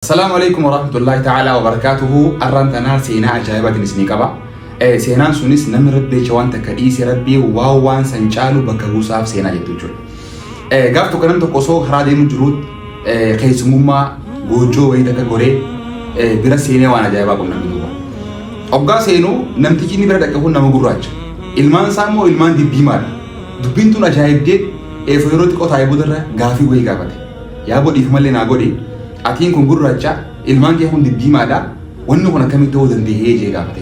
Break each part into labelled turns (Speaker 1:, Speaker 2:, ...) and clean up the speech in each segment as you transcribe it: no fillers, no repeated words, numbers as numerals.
Speaker 1: Assalaamu alaikum warahmatullahi ta'ala wabarakaatuhu. Arraan tanaa seenaa ajaa'ibaatiin isinii qaba. Seenaan sunis namni rabbi jecha waan takka dhiise rabbii waan waan san caalu bakka buusaaf seenaa jettu jechuudha. Gaaf tokko namni tokko osoo karaa deemu jiru keessumummaa goojjoo wayii takka goree bira seenee waan ajaa'ibaa qunname duuba. Oggaa seenu namtichi inni bira dhaqe kun nama gurraacha. Ilmaan isaa immoo ilmaan diddiimaadha. Dubbiin tun ajaa'ibdee eefa yeroo xiqqoo taa'ee boodarra gaafii wayii gaafate. Yaa godhiif malee naa godhi. Atiin kun gurraacha, ilmaan kee kun diddiimaadha. Wanni kun akkamitti ta'uu danda'ee jee gaafate.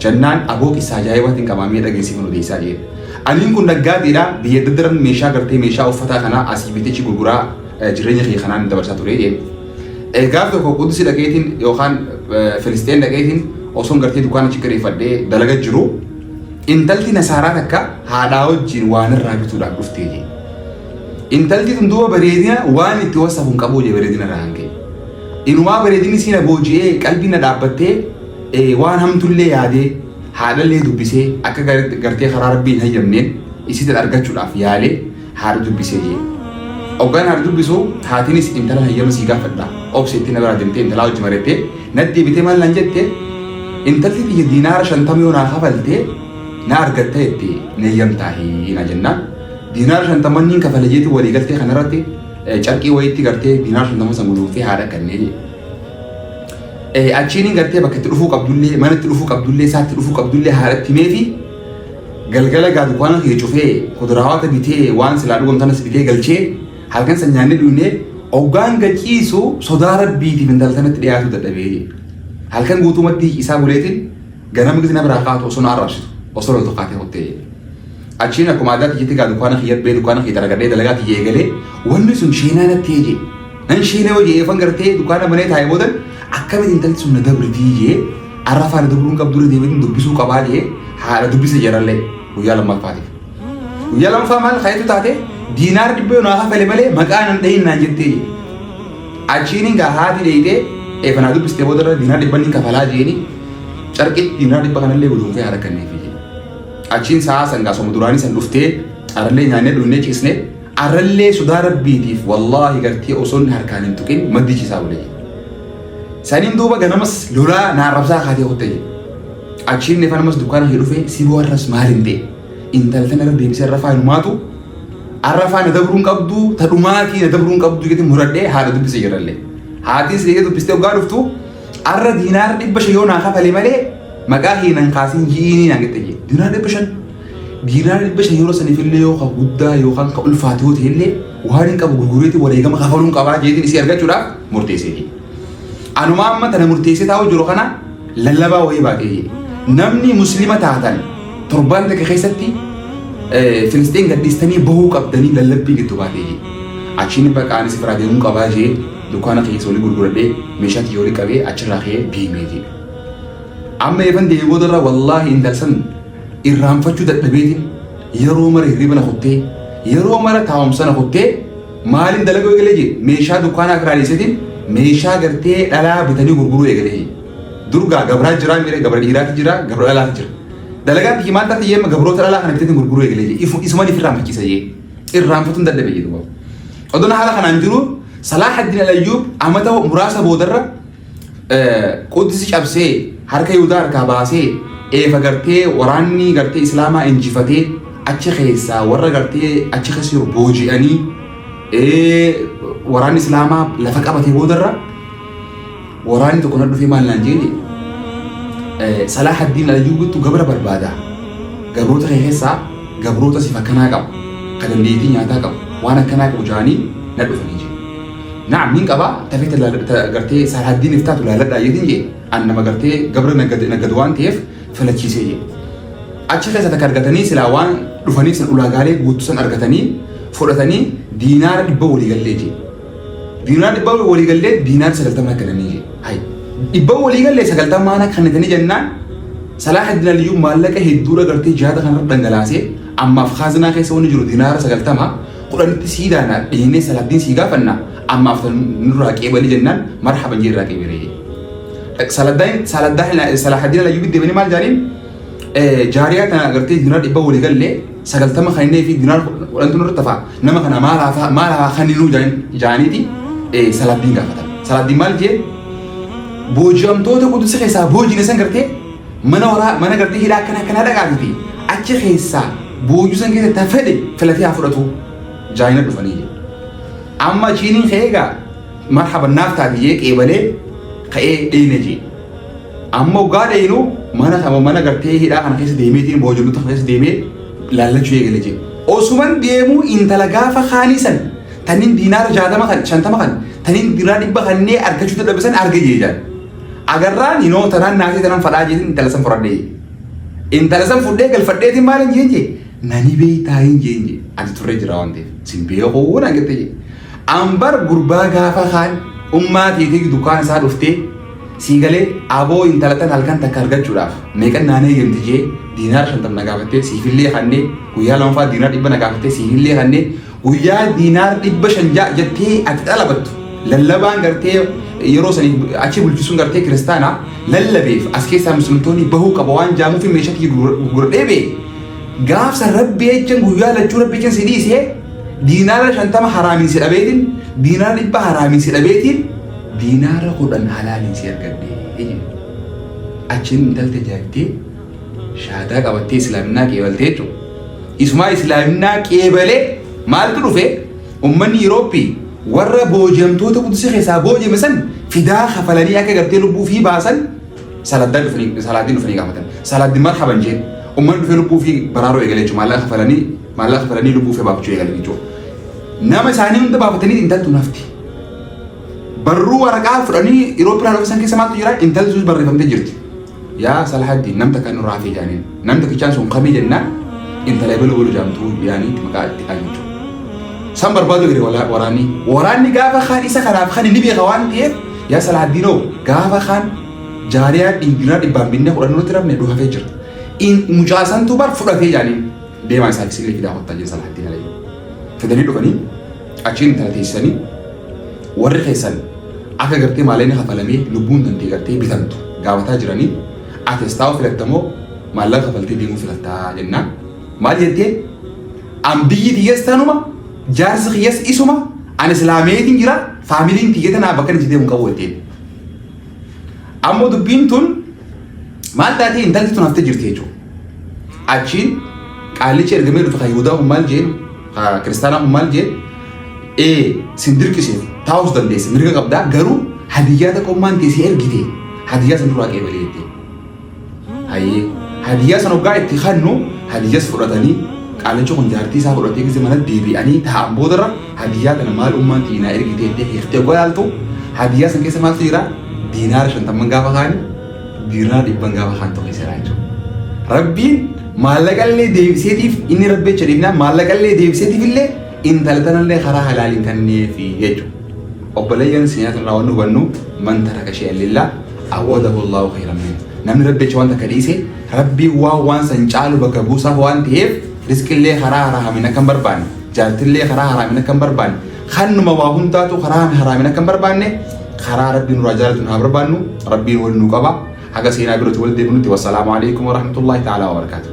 Speaker 1: Jennaan aboo qissa ajaa'ibaatiin qabaamee dhageessifan odeessaa jeen. Aniin kun naggaadeedha, biyya daddaran meeshaa gartee meeshaa uffataa kana asii bitechi gurguraa jireenya kiyya kanaan dabarsaa ture jeen. Gaaf tokko Qudusi dhaqeetiin yookaan Filisxeen dhaqeetiin osoon gartee dukkaana achi kireeffadhee dalaga jiru intalti nasaaraa takka haadhaa wajjin waan irraa bituudhaaf dhuftee jee. Intalti tun duuba bareedina waan itti wasafu hin qabu jee bareedina irraa hanqee. Inumaa bareedinni isii na booji'ee qalbii na dhaabbattee waan hamtullee yaadee haadhallee dubbisee akka gartee karaa rabbii hin hayyamneen isii tan argachuudhaaf yaalee haadha dubbisee jee. Hoggaan haadha dubbisu haatinis intala hayyama sii gaafadha obseetti na biraa deemtee intalaa wajji mari'attee natti deebitee maal naan jette, intalti tiyya diinaara 50 yoo naa kafalte na argatta jette, na hayyamtaahi na jennaan diinaara 50 niin kafale jeetiin walii galtee kanarratti carqii wayiitti gartee diinaara 50 san guduunfee haadha kennee jee. Achiin gartee bakka itti dhufuu qabdullee, mana itti dhufuu qabdullee, isaatti dhufuu qabdullee haadhatti himeefi galgala gaa dukkaana kiyya cufee kuduraawwata bitee waan silaa dhugamu tanas bitee galchee halkan san nyaannee dhugnee hoggaan gaciisu sodaa rabbiitiif intala tanatti dhiyaatu dadhabee jee. Halkan guutumatti isaa buleetiin ganama gizina biraa kaatu osoo na arrabsitu osoo loltu kaatee kuttee jee. Achiin akkuma aadaa tiyyatti gaa dukkaana kiyya bee dukkaana kiyya dalagadhee dalagaa tiyya eegalee wanni sun sheenaa natti jee. Nan sheenee hojii eefan gartee dukkaana banee taa'ee boodan akkamitti intalli sun na dabritii jee, arrafaa na dabruun qabdu irra deebiin dubbisuu qabaa jee haadha dubbise jarallee guyyaa lammaffaatiif. Guyyaa lammaffaa maal kayetu taate, diinaar 100 yoo naa kafale malee maqaa nan dhahin naan jettee jee. Achiin gaa haati dheeyitee eefa naa dubbistee boodarra diinaar 100 niin kafalaa jeeni carqitti diinaar 100 kanallee guduunfee haadha kenneefi jee. Achiin sa'aa san gaa soma duraanii san dhuftee arallee nyaannee dhugnee ciisnee arrallee sodaa rabbiitiif wallaahi gartee osoo inni harkaan hin tuqin maddi ciisaa bulee. Saniin duuba ganamas lolaa na arrabsaa kaatee kutte jedhe. Achiin nefa namas dukkaana kee dhufee si boo arras maal hin ta'e. Intala tana irra deebisee arrafaa hinumaatu arrafaa na dabruun qabdu ta dhumaatii na dabruun qabdu jedhee muradhee haadha dubbise jirallee. Haatiin si dubbistee hoggaa dhuftu arra diinaar 500 yoo naa kafale malee maqaa hiinan kaasin ji'iinii naan jette jee. Diinaar 500. Diinaar 500 yeroo saniif illee yoo ka guddaa yookaan ka ulfaatu yoo ta'e illee waan hin qabu gurgureetiin wareegama kafaluun qabaa jeetiin isii argachuudhaaf murteessee jee. Anumaa amma tana murteessee taa'u jiru kana lallabaa wayii baatee jee. Namni muslima taatan torbaan takka keessatti Filisxeen gadhiistanii bahuu qabdanii lallabbii jettu baatee jee. Achiin baqa anis biraa deemuu qabaa jee dukkaana keessa walii gurguradhee meeshaa kiyya walii qabee achirraa ka'ee deemee jee. Amma eefan deemee boodarra wallaahi intalsan irraanfachuu dadhabeetiin yeroo mara hirriba na kuttee, yeroo mara taa'umsa na kuttee, maaliin dalaguu eegalee jee, meeshaa dukkaanaa firaa dhiiseetiin meeshaa gartee dhalaa bitanii gurguruu eegalee jee. Durgaa gabraa jiraa mire, gabra dhiiraati jira, gabra dhalaati jira. Dalagaan tiyya maal taate yeemma gabroota dhalaa kana biteetiin gurguruu eegalee jee. Isuman ifirraanfachiisa jee. Irraanfatuun dadhabe jee duuba. Odoon haala kanaan jiru Salaahaddin Alayyuub amata muraasa boodarra Quddisi cabsee harka Yihudaa harkaa baasee eefa gartee waraanni gartee Islaamaa injifatee achi keessaa warra gartee achi keessa jiru booji'anii waraanni Islaamaa lafa qabatee boodarra waraanni tokko na dhufee maal naan jedhe, Salaahaddiin Ayyuubittu gabra barbaada. Gabroota kee keessaa gabroota sifa akkanaa qabu, ka dandeettii nyaataa qabu, waan akkanaa qabu jedhanii na dhufanii jedhe. Naam, nin qaba, tafee gartee Salaahaddiiniif taatu laaladhaa jeetiin jee, an nama gartee gabra naggadu waan ta'eef filachiisee jee. Achi keessa takka argatanii silaa waan dhufaniif san ulaagaalee guutuu san argatanii fudhatanii diinaara 100 walii gallee jee. Diinaara 100 walii gallee diinaara 90 kennanii jee. Hay 100 walii gallee 90 ana kennitanii jennaan Salaahaddin Aliyyuu maallaqa hedduudha gartee jihaada kanarra dhangalaasee ammaaf kaazinaa keessa wanni jiru diinaara 90, 10tti sii daana dhiinee Salaaddiin sii gaafanna, ammaaf nurraa qeebali jennaan marhaban jee irraa qeebalee jee. Salaahaddin Alayyuubitti deemanii maal jaaniin, jaariyaa tana agartee diinaar 100 walii gallee 90 kan inni fi diinaar 10tu nurra tafa, nama kana maal haa kaninuu jaaniiti Salaaddiin gaafatan. Salaaddiin maal jee? Booji'amtoota Qudusi keessaa boojine san gartee mana waraa mana gartee hidhaa akkana akkanaa dhaqaatiti achi keessaa boojuu san keessa ta fedhe filatee haa fudhatu jaayina dhufanii jedhe. Amma achiiniin ka'ee egaa marhaban naaf taate jee qeebalee ka'ee dheeyne jee. Amma hoggaa dheeynu mana kama mana gartee hidhaa kana keessa deemeetiin boojamtoota kana keessa deemee laallachuu eegale jee. Osuman deemuu intala gaafa kaanii san tanin diinaara 60 kan 50 kan tanin diinaara 100 kannee argachuu dadhabe san arge jee jaan. Agarraan inoo tanaan naasee tanan fadhaa jeetiin intala san fudhadhee jee. Intala san fudhee galfadheetiin maal hin jeen jee nani beektaa hin jeen jee ati turree jira waan ta'eef sin beekuu naan jette jee. Ambar gurbaa gaafa kaan ummaa teetii dukkaana isaa dhuftee sii galee aboo intala tan halkan takka argachuudhaaf meeqan naan eeyyamti jee diinaara 50 na gaafattee siifillee kannee guyyaa lamaffaa diinaara 100 na gaafattee siifillee kannee guyyaa diinaara 500 jettee ati xalabattu lallabaan gartee yeroo saniif achi bulchisuun gartee kiristaanaa lallabeef as keessaa muslimtoonni bahuu qaba waan jaamuuf meeshaa kiyya gurguradhee bee gaafsa rabbi jechan guyyaa lachuu rabbi jechan si dhiisee diinaara 50 haraamiin si dhabeetiin diinaara 100 haraamiin si dhabeetiin diinaara 10 halaaliin si argadhee jedhe. Achiin intalti ajaa'ibtee shahaadaa qabattee islaaminaa qeebaltee jechuudha. Isumaa islaaminaa qeebalee maaltu dhufe ummanni Yurooppii warra booji'amtoota Qudsi keessaa booji'ame san fidaa kafalanii akka gartee lubbuu fi baasan saladdaan dhufanii salaaddiin dhufanii gaafatan. Salaaddiin marhaban jeen ummanni dhufee lubbuu fi baraaruu eegale jechuudha. Maallaqa kafalanii lubbuu fi baafachuu eegale jechuudha. Nama isaanii hunda baafatanii intaltu nafti. Barruu waraqaa fudhanii Yurooppii irraa san keessa maaltu jira? Intalli sun barreeffamtee jirti. Yaa Salahaddiin namta kan nurraa hafee jaaniin. Namta kichaan sun kamii jennaan intala ebelu bulu jaamtuu yaanii itti maqaa itti dhaan jechuudha. San barbaadu gari waraanni. Waraanni gaafa kaan isa kanaaf kan inni beeka waan ta'eef yaa Salahaddiinoo gaafa kaan jaariyaa dhiiraa dhibbaan binnee 10 nutti rafne du hafee jira. Mucaa santu bar fudhatee jaaniin deemaa isaaf isillee fidaa kottaa jee Salahaddiin alayhi. Fidanii dhufanii achiin intala teessisanii warri keessan akka gartee maallaqni kafalamee lubbuun tantee gartee bitamtu gaafataa jiranii ati as taa'uu filatta moo maallaqa kafaltee deemuu filattaa jennaan maal jettee an biyyi tiyyas tanuma jaarsi kiyyas isuma an islaameetiin jira faamiliin tiyya tanaa bakka inni deemu qabu jetteen. Ammoo dubbiin tun maal taatee intalti tun haftee jirti jechuudha. Achiin qaallichi ergamee dhufe kan Yihudaa kun maal jeen kan kiristaanaa kun maal jeen ee sin dirqisiif taa'us dandeessa mirga qabdaa garuu hadiyyaa takka ummaan tee si ergite hadiyyaa san duraa qeebalee jettee. Hayyee hadiyyaa san hoggaa itti kannu hadiyyas fudhatanii qaallichi kun jaartii isaa fudhatee gise mana deebi'anii taa'an boodarra hadiyyaa tana maal ummaan tiyya naa ergite jettee hiiktee hoggaa ilaaltu hadiyyaa san keessa maaltu jira diinaara shantamman gaafa kaani diinaara dhibban gaafa kaan tokko keessa jira jechuudha. Rabbiin maallaqallee deebiseetiif inni rabbi jecha dhiifnaan maallaqallee deebiseetiif illee intala tanallee karaa halaaliin kanneefi jechuudha. Obboleeyyan seenaa tanarraa wanni hubannu man taraka shay'an lillah awwadahu Allahu khayran minhu. Namni rabbi jecha waan takka dhiise rabbiin waan waan san caalu bakka buusaaf waan ta'eef rizqillee karaa haraamin akka hin barbaanne jaartillee karaa haraamin akka hin barbaanne kannuma waa hundaatu karaa haraamin akka hin barbaanne karaa rabbiin nurraa jaalatu haa barbaannu rabbiin wal nu qaba haga seenaa birootti wal deebinutti wassalaamu alaikum warahmatullahi ta'ala wabarakaatuh.